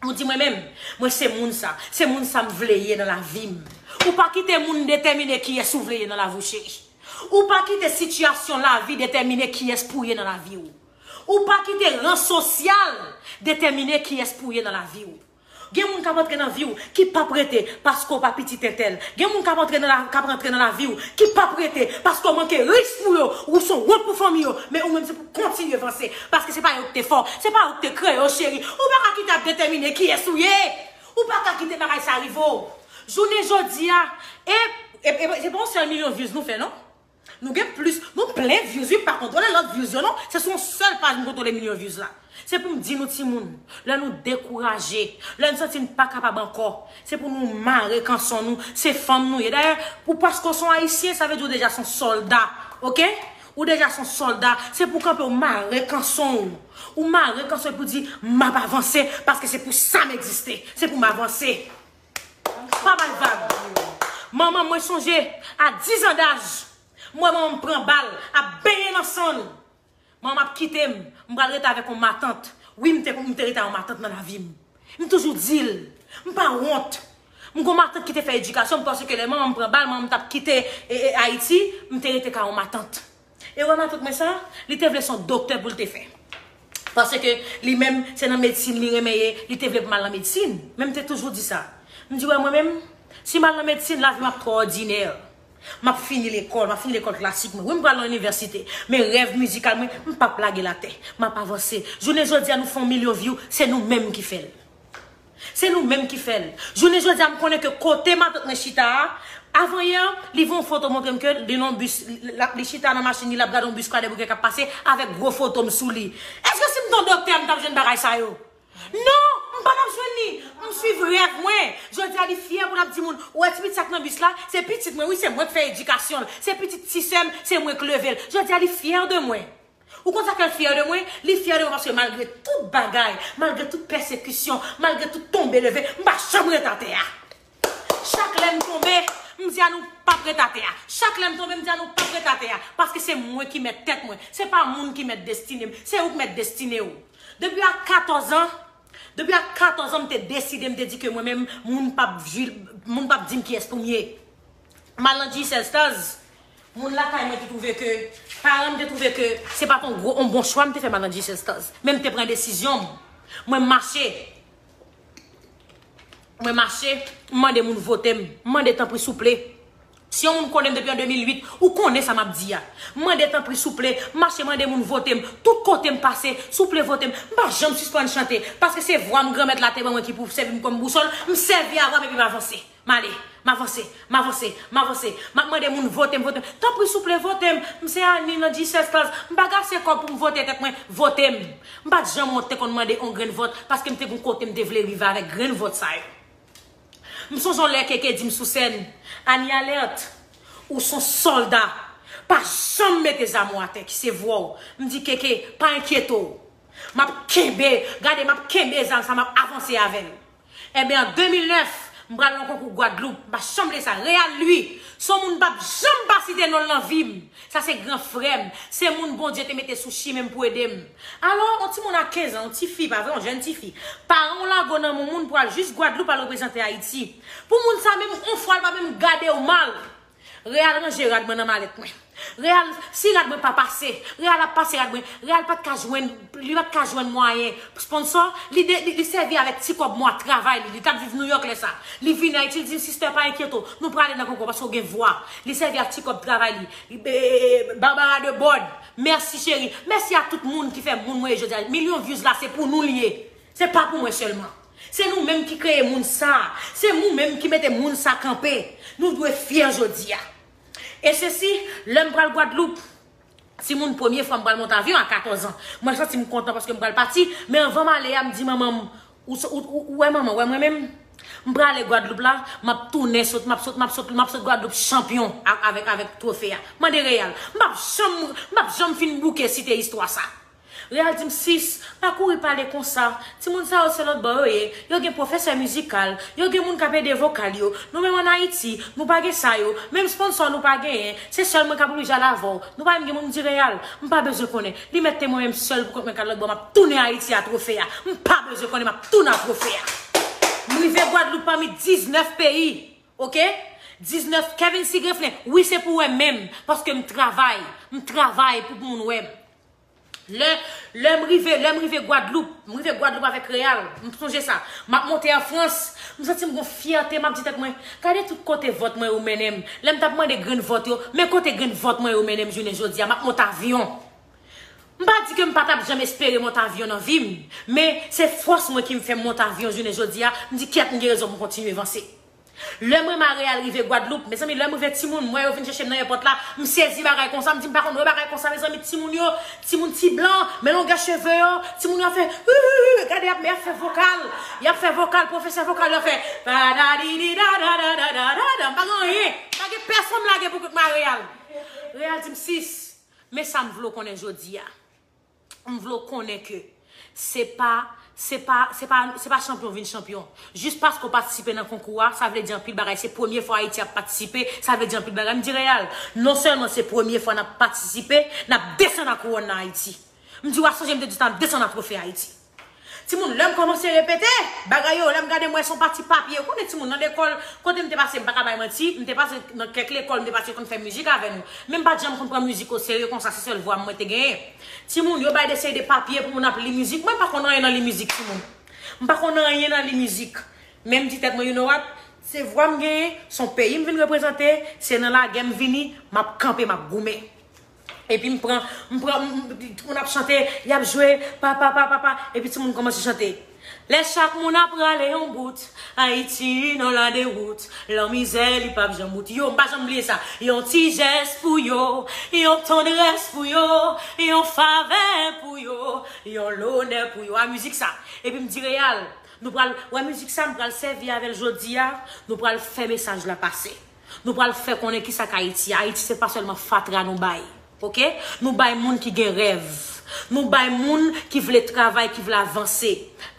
Ou di mwen menm, mwen se moun sa. Se moun sa m vle ye nan lavi m. Ou pa kite moun detèmine kiyès ou vle ye nan lavi w, cheri. Ou pa kite sitiyasyon lavi detèmine kiyès pou ye nan lavi w. Ou pa kite ran sosyal detèmine kiyès pou ye nan lavi w. Gen moun k ap antre nan vi w ki p ap rete paske w pa pitit entèl. Gen moun k ap antre nan la, k ap rantre nan lavi w ki p ap rete paske w manke riche pou yo, ou se yon wont pou fanmi yo, men ou menm se pou w kontinye vanse, paske se pa yo ki te fè w, se pa yo ki te kreye w, cheri. Ou pa ka kite ap detèmine kiyès ou ye. Ou pa ka kite bagay sa rive w. Jounen jodi a, e, e, e, se pa yon sèl milyon views nou fè, non? Nou gen plis, nou plen views, wi, m pa kontwole lòt views yo, non. Se sou yon sèl paj m kontwole milyon views la. Se pou m di nou timoun, lè nou dekouraje, lè n santi n pa kapab ankò, se pou nou mare kanson nou, se fanm nou ye. Dayè, ou paske w se yon ayisyen, sa vle di w deja se yon sòlda, oke? Ou deja se yon sòlda, se pou w kanpe, w mare kanson w. Ou mare kanson w pou di, m ap avanse, paske se pou sa m egziste, se pou m avanse. Pa bay vag. Manman mwen sonje, a dis an daj, m wè manman m pran bal, ap benyen nan san l. Manman m ap kite m, m pral rete avèk yon matant. Wi, m te, m te rete ak yon matant nan lavi m. M toujou di l, m pa wont. M gon matant ki te fè edikasyon m, paske lè manman m pran bal, manman m t ap kite, e, e, Ayiti, m te rete ka yon matant. E wè matant mwen sa, li te vle se yon doktè pou l te fè. Paske li menm, se nan medsin li renmen ye, li te vle pou m al nan medsin. Men m te toujou di sa. M di, wè mwen menm, si m al nan medsin, lavi m ap twò òdinè. M ap fini lekòl, m ap fini lekòl klasik mwen. Wi, m pral nan inivèsite. Men rèv mizikal mwen, m p ap lage l atè. M ap avanse. Jounen jodi a, nou fè yon milyon view, se nou menm ki fè l. Se nou menm ki fè l. Jounen jodi a, m konnen ke kote matant mwen chita a, avan yè, li voye yon foto montre m ke li nan bis, li, li chita nan machin li, l ap gade yon bis Kwadèboukè k ap pase avèk gwo foto m sou li. Èske si m t yon doktè, m t ap jwenn bagay sa yo? Non, m pa t ap jwenn li. M swiv rèv mwen. Jodi a, li fyè pou l ap di moun, ou wè ti pitit sa k nan bis la? Se pitit mwen, wi, se mwen k fè edikasyon l. Se pitit ti sè m, se mwen k leve l. Jodi a, li fyè de mwen. Ou konn sa fè l fyè de mwen? Li fyè de mwen paske malgre tout bagay, malgre tout pèsekisyon, malgre tout tonbe leve, m pa janm ret atè a. Chak lè m tonbe, m di a nou p ap ret atè a. Chak lè m tonbe, m di a nou p ap ret atè a. Paske se mwen ki mèt tèt mwen. Se pa moun ki mèt destine m. Se ou k mèt destine w. Depi a katòz an, depi a katòz an, m te deside, m te di ke mwen menm, moun p ap jil, moun p ap di m kiyès pou m ye. M al nan G sèz Stars, moun lakay mwen te twouve ke, paran m te twouve ke se pa t yon gwo, yon bon chwa m te fè m al nan G sèz Stars. Men m te pran desizyon m. Mwen mache. Mwen mache, m mande moun vote m. M mande tanpri souple. Si yon moun konnen m depi an de mil uit, ou konnen sa m ap di a. M mande tanpri souple, m mache mande moun vote m. Tout kote m pase, souple vote m. M pa janm sispann chante, paske se vwa m Granmèt la te ban mwen ki pou sèvi m kòm bousòl. M sèvi a vwa m epi m avanse. M ale, m avanse, m avanse, m avanse. M ap mande moun vote m, vote m. Tanpri souple vote m. M se Annie nan G sèz Stars. M pa gase kòb pou m vote tèt mwen, vote m. M pa t janm wont te konn mande yon grenn vòt, paske m te gon kote m te vle rive avèk grenn vòt sa yo. M sonje yon lè Keke di m sou sèn, Annie Alerte, ou s on sòlda. Pa janm mete zam ou atè, ki se vwa w. M di, Keke, pa enkyete w. M ap kenbe, gade, m ap kenbe zam sa, m ap avanse avè l. Enben, an de mil nèf, m pral nan konkou Gwadloup. M pa janm bliye sa. Real, li, s on moun m p ap janm pa site non l nan vi m. Sa se gran frè m. Se moun Bondye te mete sou chimen m pou ede m. Alò, yon timoun a kenz an, yon tifi, pa vre, yon jèn tifi. Paran w lage w nan men yon moun pou al jis Gwadloup al reprezante Ayiti. Pou moun sa menm, yon fwa l pa menm gade w mal. Real ranje rad mwen nan malèt mwen. Real, si rad mwen pa pase, Real ap pase rad mwen. Real pa t ka jwenn, li pa t ka jwenn mwayen. Sponsò, li, de, li, li sèvi avèk ti kòb mwa travay li. Li t ap viv Nouyòk lè sa. Li vini Ayiti, li di m, Sister, pa enkyete w. Nou prale nan konkou paske w gen vwa. Li sèvi ak ti kòb travay li. Li, e, e, e, Barbara de Bòd. Mèsi, cheri. Mèsi a tout moun ki fè moun mwen ye jodi a. Milyon views la, se pou nou li ye. Se pa pou mwen sèlman. Se nou menm ki kreye moun sa. Se nou menm ki mete moun sa kanpe. Nou dwe fyè jodi a. E sesi, lè m pral Gwadloup, timoun, premye fwa m pral monte avyon a katòz an. Mwen santi m kontan paske m pral pati, men anvan m ale a, m di manman m, ou, ou, ou, ou wè manman, ou wè mwen menm? M prale Gwadloup la, m ap tounen sot, m ap sot, m ap sot, m ap sot Gwadloup chanpyon a, avèk, avèk twofe a. Mande Real. M p ap janm, m p ap janm fin bouke site istwa sa. Real di m, Sis, pa kouri pale konsa. Timoun sa yo se lòt bò yo ye. Yo gen pwofesè mizikal. Yo gen moun k ap ede vokal yo. Nou menm ann Ayiti, nou pa gen sa yo. Menm sponsò nou pa genyen. Se sèl mwen k ap oblije al avè w. Nou pa menm gen moun. M di, Real, m pa bezwen konnen. Li mèt te mwen menm sèl poukont mwen k al lòt bò. M ap tounen Ayiti a twofe a. M pa bezwen konnen, m ap tounen a twofe a. M rive Gwadloup pami diznèf peyi. Oke? Diznèf, Kevin Sigreflen. Wi, se pou wè menm. Paske m travay. M travay pou moun wè m. Lè, lè m rive, lè m rive Gwadloup, m rive Gwadloup avèk Real, m sonje sa. M ap monte an Frans, m santi m gon fyète, m ap di tèt mwen, gade tout kote vòt mwen yo mennen m. Lè m t ap mande grenn vòt yo, men kote grenn vòt mwen yo mennen m jounen jodi a, m ap monte avyon. M pa di ke m pa t ap janm espere monte avyon nan vi m, men se fòs mwen ki m fè m monte avyon jounen jodi a, m di kyèt, m gen rezon pou m kontinye vanse. Lè m renmen Real rive Gwadloup, mezanmi, lè m rive timoun, m wè yo vin chèche m nan èpòt la, m sezi bagay konsa, m di m pa konn wè bagay konsa, mezanmi, timoun yo, timoun ti blan, men longè cheve yo, timoun yo ap fè, wi, wi, wi, gade, y ap, men y ap fè vokal, y ap fè vokal, pwofesè vokal yo ap fè, pa da di di da da da da da da da, m pa gen anyen, pa gen pèsonn m lage pou kont mwen a Real. Real di m, Sis, men sa m vle w konnen jodi a. M vle w konnen ke se pa, se pa, se pa, se pa chanpyon vin chanpyon. Jis paske w patisipe nan konkou a, sa vle di anpil bagay. Se premye fwa Ayiti ap patisipe, sa vle di anpil bagay. M di Real, non sèlman se premye fwa n ap patisipe, n ap desann ak kouwòn nan Ayiti. M di w a sonje m te di w n ap desann ak twofe Ayiti. Timoun, lè m kòmanse repete bagay yo, lè m gade m wè se yon pati papye. Ou konnen timoun nan lekòl, kote m te pase, m pa ka bay manti, m te pase nan kèk lekòl, m te pase yo konn fè mizik avè nou. Men m pa t janm konn pran mizik oserye konsa, se sèl vwa m mwen te genyen. Timoun, yo bay de seri de papye pou moun ap li mizik. Mwen m pa konn anyen nan li mizik, timoun. M pa konn anyen nan li mizik. Men m di tèt mwen, you know what? Se vwa m genyen, se yon peyi m vin reprezante, se nan lagè m vini, m ap kanpe, m ap goumen. Epi m pran, m pran, m, m, moun ap chante, y ap jwe, papa, papa, papa, epi timoun kòmanse chante. Lè chak moun ap rale yon bout, Ayiti nan ladewout, lanmizè li p ap janm wout. Yo, m pa janm bliye sa. Yon ti jès pou yo, yon tandrès pou yo, yon favè pou yo, yon lonè pou yo. A mizik sa. Epi m di Real, nou pral, wè mizik sa, m pral sèvi avè l jodi a, nou pral fè mesaj la pase. Nou pral fè konnen kisa k Ayiti. Ayiti se pa sèlman fatra nou bay. Oke? Nou bay moun ki gen rèv. Nou bay moun ki vle travay, ki vle avanse.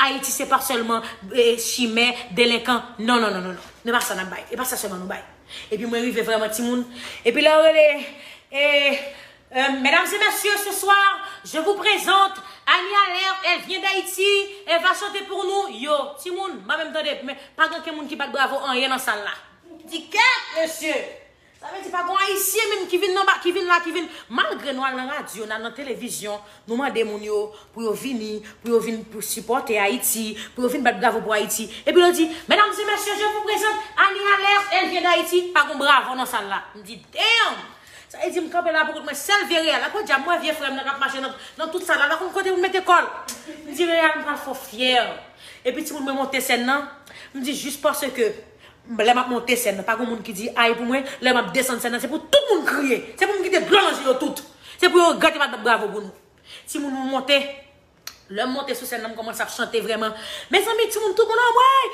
Ayiti se pa sèlman eh, chimè, delenkan. Non, non, non, non, non. Se pa sa n ap bay. E pa sa sèlman nou bay. Epi mwen rive vrèman timoun. Epi lè yo rele, eh, euh, mesdames et messieurs, ce soir, je vous présente Annie Alerte, elle vient d'Haïti, elle va chanter pour nous. Yo, timoun, m pa menm tande, men pa gen okenn moun ki bat bravo anyen nan sal la. Di kèt, mesye! Sa vle di pa gon ayisyen menm ki vin nan ba, ki vin la, ki vin. Malgre nou al nan radyo, n al nan televizyon, nou mande moun yo pou yo vini, pou yo vin pou sipòte Ayiti, pou yo vin bat bravo pou Ayiti. Epi yo di, mesdames et messieurs, je vous présente Annie Alerte, elle vient d'Haïti. Pa gon bravo nan sal la. M di, damn! Sa vle di m kanpe la pou kont mwen, sèl vye Real la. Podyab, mwen vye frè m nan k ap mache nan, nan tout sal la, l pa konn kote pou l mete kò l. M di, Real, m pral fè w fyè. Epi timoun mwen monte sèn nan, m di, jis paske lè m ap monte sèn nan, pa gen moun ki di ay pou mwen, lè m ap desann sèn nan, se pou tout moun kriye. Se pou m kite dlo nan je yo tout. Se pou yo regrèt yo pa t bat bravo pou nou. Timoun, nou monte. Lè m monte sou sèn nan, m kòmanse ap chante vrèman. Mezanmi, timoun, tout moun anmwey!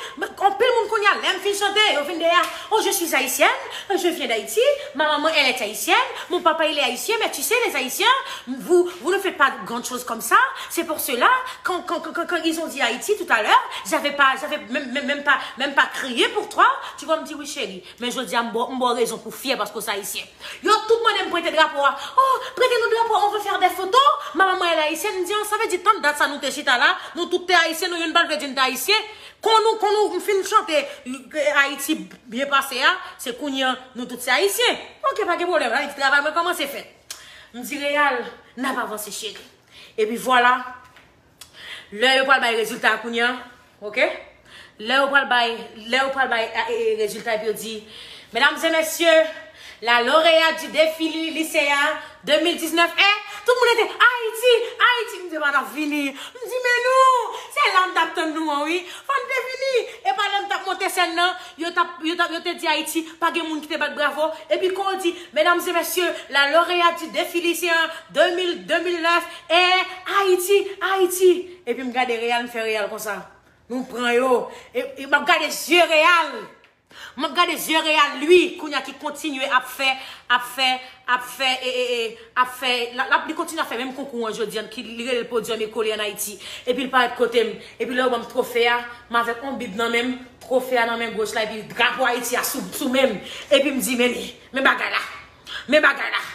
Anpil moun kounye a, lè m fin chante, yo vin dèyè. Oh, je suis haïtienne, je viens d'Haïti, ma maman, elle est haïtienne, mon papa, il est haïtien, mais tu sais, les Haïtiens, vous, vous ne faites pas grand chose comme ça, c'est pour cela, quand, quand, quand, quand ils ont dit Haïti tout à l'heure, j'avais pas, j'avais même, même, même pas, même pas crié pour toi, tu vois, m di, wi, cheri, men jodi a, m ba w rezon pou fyè paske w se ayisyen. Yo tout mande m prete drapo a. Oh, prete nou drapo, on veut faire des photos. Ma maman elle est haïtienne. M di, oh, sa vle di tann dat sa nou te chita la, nou tout te ayisyen, nou youn pa t vle di n te ayisyen. Kon nou, kon nou m fin chante eh, Ayiti byen pase a, se kounye a nou tout se ayisyen. Oke, pa gen pwoblèm, sa vle di travay mwen kòmanse fèt. M di, Real, n ap avanse, cheri. Epi vwala, lè yo pral bay rezilta a kounye a, oke? Lè yo pral bay, lè yo pral bay eh, eh, rezilta epi yo di, mesdames et messieurs, la lauréate du défi lycéen deux mille dix-neuf est, tout moun rete, Ayiti, Ayiti, m di, pa t ap vini. M di, men nou, se la m t ap tann nou an, wi. Fò n te vini. E pa lè m t ap monte sèn nan, yo t ap, yo t ap, yo te di Ayiti, pa gen moun ki te bat bravo. Epi kon yo di, mesdames et messieurs, la lauréate du défi lycéen deux mille, deux mille neuf est Ayiti, Ayiti. Epi m gade Real, m fè Real konsa. Nou pran yo. E, e m ap gade zye Real. M ap gade zye Real, li, kounye a ki kontinye ap fè, ap fè, ap fè, e, e, e, ap fè, l ap, l ap, li kontinye ap fè menm konkou an jodi a, ki li rele l Podium Ekole an Ayiti. Epi l parèt kote m. Epi lè yo ban m twofe a, m avèk yon bib nan men m, twofe a nan men goch la, epi drapo Ayiti a sou, sou men m. Epi m di, men li, men bagay la. Men bagay la.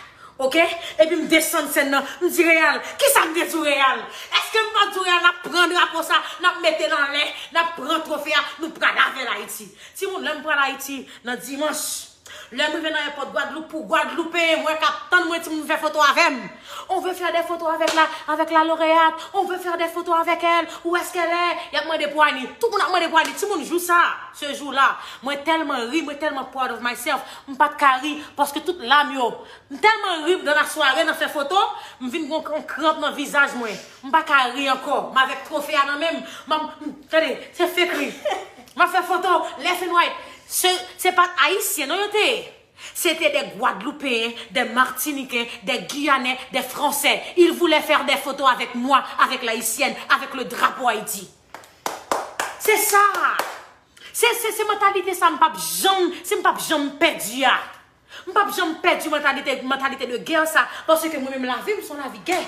Oke? Epi m desann sèn nan. M di Real, kisa m te di w Real? Èske m pa di w Real, n ap pran drapo sa, n ap mete l anlè, n ap pran twofe a, nou pral avè l Ayiti. Timoun, lè m pral Ayiti, nan dimanch, lè m rive nan èpòt Gwadloup, pou Gwadloupeyen m wè k ap tann mwen, timoun, vin fè foto avè m. On veut faire des photos avec la, avec la lauréate. On veut faire des photos avec elle. Où est-ce qu'elle est? Y ap mande pou Annie. Tout moun ap mande pou Annie. Timoun, jou sa, ce jour-là, mwen tèlman ri, mwen tèlman proud of myself. M pa t ka ri, paske tout lam yo, m tèlman ri dans la soirée, nan fè foto, m vin gon yon kranp nan vizaj mwen. M pa ka ri ankò. M avèk twofe a nan men m. M ap, m, tande, se fake ri. M ap fè foto, left and right. Se, se pa t Ayisyen, non, yo te ye. C'était des Guadeloupéens, des Martiniquais, des Guyanais, des Français. Ils voulaient faire des photos avec moi, avec l'haïtienne, avec le drapeau Haïti. Se sa. Se, se, se mantalite sa m p ap janm, se m p ap janm pèdi a. M p ap janm pèdi mantalite, mantalite de gè sa, paske mwen menm lavi m se yon lavi gè.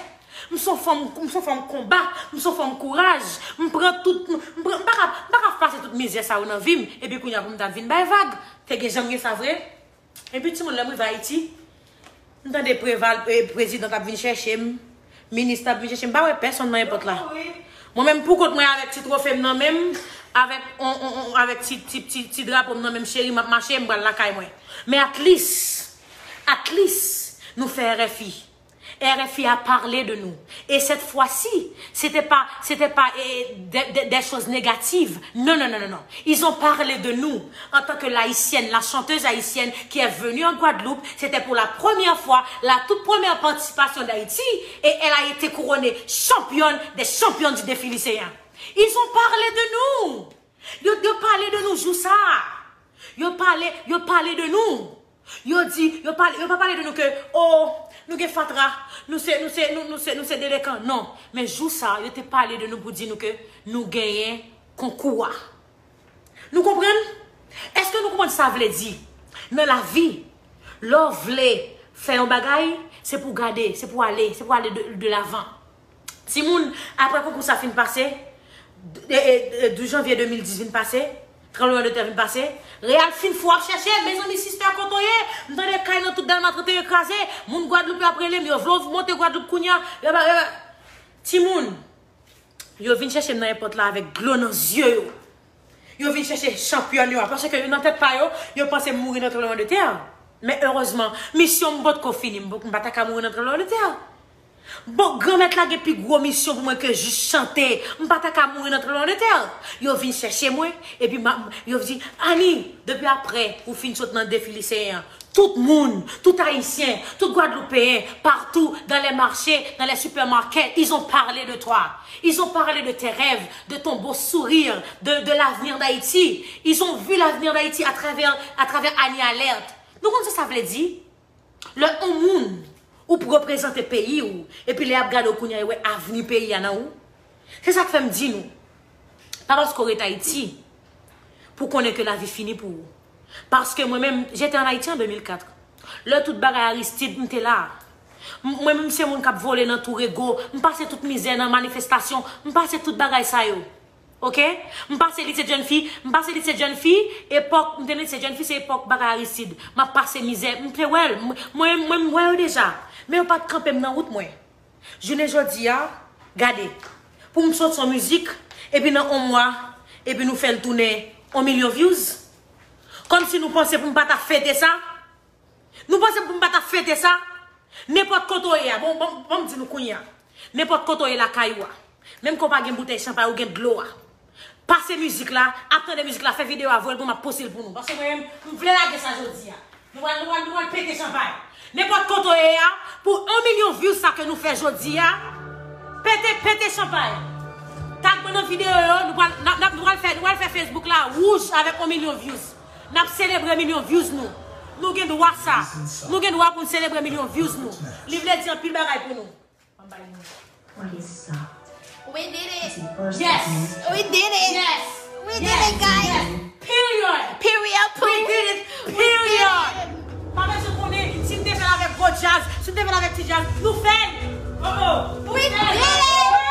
M se yon fanm, m se yon fanm konba, m se yon fanm kouraj. M pran tout, m, m pran, m pa ka, m pa ka pase tout mizè sa yo nan vi m, epi kounye a pou m ta vin bay vag. Te gen janm gen sa vre. Epi timoun, lè m rive Ayiti, m tande Preval, eh, prezidan t ap vin chèche m, minis t ap vin chèche m, m pa wè pèsonn nan èpòt la. Mwen menm pou kont mwen avèk ti twofe m nan men m, avèk on, on, on, avèk ti, ti, ti, ti drapo m nan men m, cheri, m ap mache, m pral lakay mwen. Men at least, at least, nou fè R F I. R F I a parlé de nous. Et cette fois-ci, c'était pas, c'était pas eh, des, des- des choses négatives. Non, non, non, non, non. Ils ont parlé de nous en tant que l'haïtienne, la chanteuse haïtienne qui est venue en Guadeloupe. C'était pour la première fois, la toute première participation d'Haïti. Et elle a été couronnée championne des championnes du défi lycéen. Ils ont parlé de nous. Yo, yo pale de nou jou sa. Yo pale, yo pale de nou. Yo di, yo pale, yo pa pale de nou ke, oh, nou gen fatra, nou se, nou se, nou, nou se, nou se delenkan. Non. Men jou sa, yo te pale de nou pou di nou ke nou genyen konkou a. Nou konprann? Èske nou konprann sa vle di? Nan lavi, lè w vle fè yon bagay, se pou gade, se pou ale, se pou ale de, de lavan. Timoun, apre konkou sa fin pase, e, e, e, douz janvye de mil dis vin pase, tranbleman de tè vin pase, Real fin fou ap chèche, mezanmi, sister, kote w ye? M tande kay nan tout Dèlma trannteyen kraze, moun Gwadloup yo ap rele m, yo vle w monte Gwadloup kounye a, yo ba, yo ba. Timoun, yo vin chèche m nan èpòt la avèk dlo nan zye yo. Yo vin chèche chanpyòn yo a, paske yo nan tèt pa yo, yo panse m mouri nan tranbleman de tè. Men erezman, misyon m potko fini, m pot- m pa ta ka mouri nan tranbleman de tè. Bon, Granmèt la gen pi gwo misyon pou mwen ke jis chante. M pa ta ka mouri nan tranbleman de tè. Yo vin chèche mwen, epi ma- yo di, Annie, depi apre ou fin sot nan defi liseyen an, tout moun, tout Ayisyen, tout Gwadloupeyen, partou, dans les marchés, dans les supermarkets, ils ont parlé de toi. Ils ont parlé de tes rêves, de ton beau sourire, de, de l'avenir d'Haïti. Ils ont vu l'avenir d'Haïti à travers, à travers Annie Alerte. Nou konn sa sa vle di? Lè yon moun ou pou reprezante peyi w, epi lè y ap gade w kounye a, yo wè avni peyi a nan ou. Se sa k fè m di nou, pa paske w ret Ayiti pou konnen ke lavi fini pou ou. Paske mwen menm, j'étais en Haïti en deux mille quatre. Lè tout bagay Aristide, m te la. M- Mwen menm se moun k ap vole nan tou rego, m pase tout mizè nan manifestasyon, m pase tout bagay sa yo. Oke? M pase lise jèn fi, m pase lise jèn fi, epòk, m te nan lise jèn fi, se epòk bagay Aristide. M ap pase mizè, m te wè l, m- mwen, mwen, m wè yo deja. Men yo pa t kanpe m nan wout mwen. Jounen jodi a, gade, pou m sot yon mizik, epi nan yon mwa, epi nou fè l tounen yon milyon views. Kòmsi nou panse pou m pa ta fete sa? Nou panse pou m pa ta fete sa? Nenpòt kote w ye a, bon, bon, bon, m di nou kounye a. Nenpòt kote w ye lakay ou a. Menm ke w pa gen boutèy chanpay, ou gen dlo a. Pase mizik la, ap tande mizik la, fè videyo a, voye l pou m, ap poste l pou nou. Paske mwen menm, m vle lage sa jodi a. Nou pral, nou pral, nou pral pete chanpay. Nenpòt kote w ye a, pou yon milyon views sa ke nou fè jodi a, pete, pete chanpay. Tag mwen nan videyo yo, nou pral, n ap, n ap, nou pral fè, nou pral fè Facebook la wouj avèk yon milyon views. N ap selebre milyon views nou. Nou gen dwa sa. Nou gen dwa pou n selebre milyon views nou. Li vle di anpil bagay pou nou. What is this song? We did it. It's the first Yes. time. We did it. Yes. We did it, guys. Period. Period. We Poo. Did it. Period. Pa bezwen konnen si n te fè l avèk gwo djaz, si n te fè l avèk ti djaz. Nou fè l. Oh oh. We did it.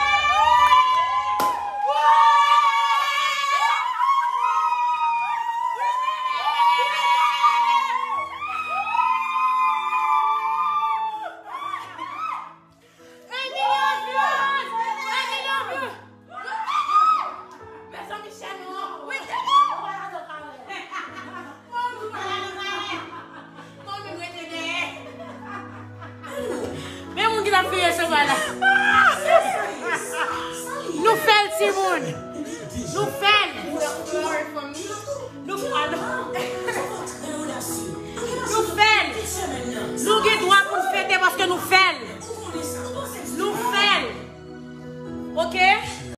Men moun ki t ap fire chanpay la. Nou fè l, timoun. Nou fè l. Nou fè l. Nou fè l. Nou gen dwa pou n fete paske nou fè